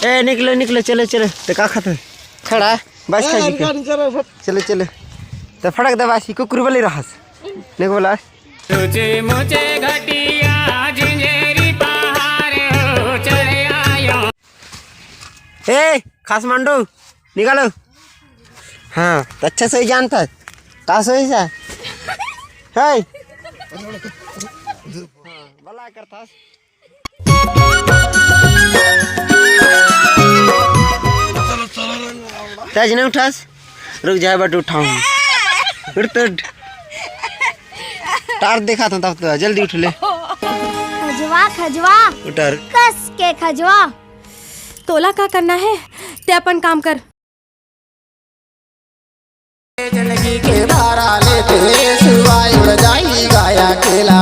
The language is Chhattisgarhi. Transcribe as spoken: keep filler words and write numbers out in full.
ए, निकलो, निकलो, चलो, चलो। ते का खात है? खड़ा। बस ए, खा जी के। चलो, चलो। ते फटक दे बासी, कुकुर बली रहस। निक बोला। ऊंचे मुचे घटिया झिंझेरी पहाड़ हो चढ़ आयो। ए, खास मांडू, निकालो। हाँ, तो अच्छा सही जानता है। का सही सा? है? हाँ, भला करता। तेज नहीं उठास? रुक जाए, बट उठाऊं। उठ तो उठ। टार देखा था तब तो, जल्दी उठ ले। खजवा, खजवा। उठा। कस के खजवा। तोला का करना है, ते अपन काम कर। जिंदगी के धारा लेते सुबह उड़ जाई गाया केला।